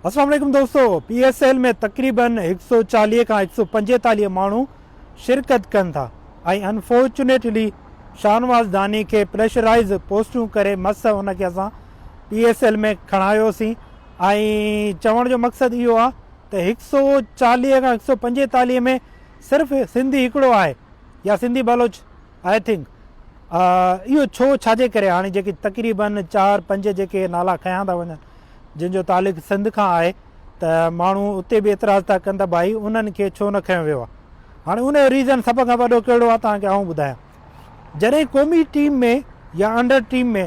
السلام عليڪم دوستو پي ايس ايل ۾ تقريبن 140 کان 145 ماڻهو شرڪت ڪن ٿا ۽ انفارچونيٽلي شاهنواز داني کي پريشرائز پوسٽون ڪري مس ان کي اسان پي ايس ايل ۾ کڻايوسين ۽ چوڻ جو مقصد اهو آ ته 140 کان 145 ۾ صرف سنڌي هڪڙو آهي يا سنڌي بلوچ I think اهو ڇو ڇاجي ڪري هاڻي جيڪي تقريبن چار پنج جيڪي نالا کنيا ٿا وڃن جن جو تعلق سنڌ کان آهي ته ماڻهو اتي به اعتراض ٿا ڪن ته ڀائي انهن کي ڇو نه کنيو ويو آهي هاڻي ان جو ريزن سڀ کان وڏو ڪهڙو آهي توهان کي آئون ٻڌايان جڏهن قومي ٽيم ۾ يا انڊر ٽيم ۾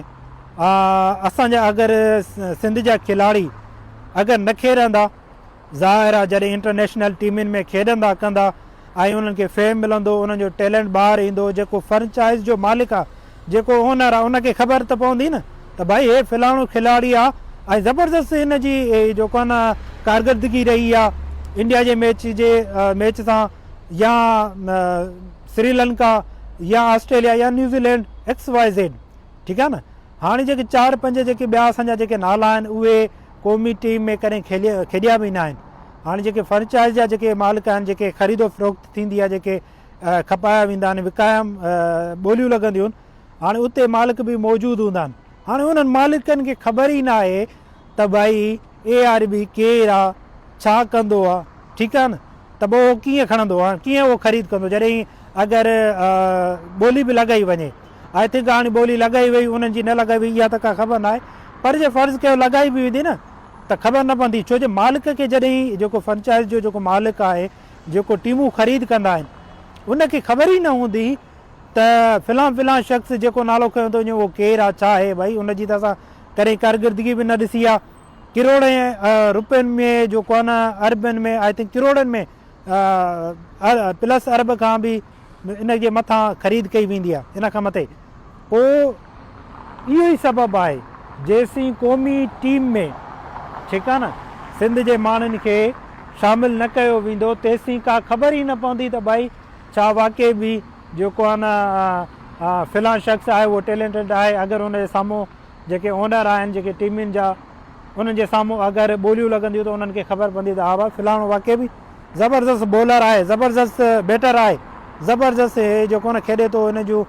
اسان جا اگر سنڌ جا کلاڙي اگر نه کيڏندا ظاهر آ جڏهن انٽرنيشنل ٽيمن ۾ کيڏندا ڪندا ۽ انهن کي فيم ملندو انهن جو ٽيلنٽ ٻاهر ايندو جيڪو فرنچائز جو مالڪ آ جيڪو اونر آ ان کي خبر ته پوندي نه ته ڀائي هي فلاڻو کلاڙي آ ۽ زبردست هن جي جيڪو آ نه ڪارڪردگي رهي آ انڊيا جي ميچ جي ميچ سان يا سريلنڪا يا آسٽريليا يا نيوزيلينڊ ايڪس وائي زيڊ ٺيڪ آ نه هاڻي جيڪي چار پنج جيڪي ٻيا اسان جا جيڪي نالا آهن اهي قومي ٽيم ۾ ڪڏهن کيڏيا به نه آهن. هاڻي جيڪي فرنچائز جا جيڪي مالڪ آهن جيڪي خريد و فروخت ٿيندي آهي جيڪي کپايا ويندا آهن وڪايا ٻوليون لڳنديون آهن هاڻي اتي مالڪ به موجود هوندا آهن هاڻي انهن مالڪن کي خبر ئي نه آهي ته ڀائي اي آر بي ڪير آ ڇا ڪندو آ ٺيڪ آ نه ته پوء اهو ڪيئن کڻندو هاڻي ڪيئن اهو خريد ڪندو جڏهن اگر ٻولي به لڳائي وڃي I think هاڻي ٻولي لڳائي وئي انهن جي نه لڳائي وئي اها ته ڪا خبر ناهي پر جي فرض ڪيو لڳائي به ويندي نه ته خبر نه پوندي ڇو جو مالڪ کي جڏهن جيڪو فرنچائز جو جيڪو مالڪ آهي جيڪو ٽيمون خريد ڪندا آهن ان کي خبر ئي نه هوندي ته فلان فلان شخص جيڪو نالو کنيو ٿو وڃي اهو ڪير آهي ڇا آهي ڀائي ان جي ته اسان ڪڏهن ڪارڪردگي به نه ڏسي آهي ڪروڙين روپين ۾ جيڪو آهي نه اربن ۾ I think ڪروڙن ۾ پلس ارب کان به ان جي مٿان خريد ڪئي ويندي آهي ان کان مٿي پوء اهو ئي سبب آهي جيسين قومي ٽيم ۾ ٺيڪ آهي نه سنڌ جي ماڻهن کي شامل نه ڪيو ويندو تيسين ڪا خبر ئي نه پوندي ته ڀائي ڇا واقعي به جيڪو آهي نه فلان شخص آهي اهو ٽيلنٽيڊ آهي اگر ان جي سامهون جيڪي اونر آهن جيڪي ٽيمن جا انهن جي سامهون اگر ٻوليون لڳنديون ته انهن کي خبر پوندي ته ها ڀاء فلاڻو واقعي به زبردست بولر آهي زبردست بيٽر آهي زبردست هي جيڪو نه کيڏي ٿو هن جون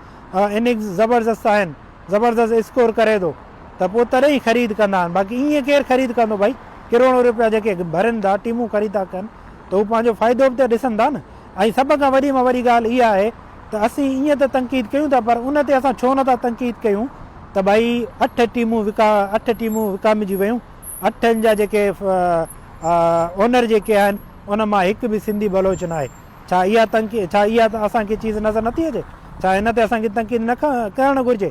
اننگز زبردست آهن زبردست اسڪور ڪري ٿو ته پوء تڏهن ئي خريد ڪندا آهن باقي ائين ڪير خريد ڪندو ڀائي ڪروڙون روپيا جيڪي ڀرين ٿا ٽيمون خريد ٿا ڪن ته هو پنهنجو فائدو به ته ڏسن ٿا نه ۽ سڀ کان وڏي مان وڏي ڳالهه اها آهي ته اسين ائين ته تنقيد ڪيون ٿا پر ان تي اسان ڇو نه ٿا تنقيد ڪيون ته ڀائي اٺ ٽيمون وڪا اٺ ٽيمون وڪامجي ويون اٺن جا جيڪي اونر جيڪي آهن ان مان هڪ به سنڌي بلوچ ناهي ڇا اها تنقيد ڇا اها اسان کي چيز نظر نٿي اچي ڇا ان تي اسان کي تنقيد نه ڪرڻ گهرجي.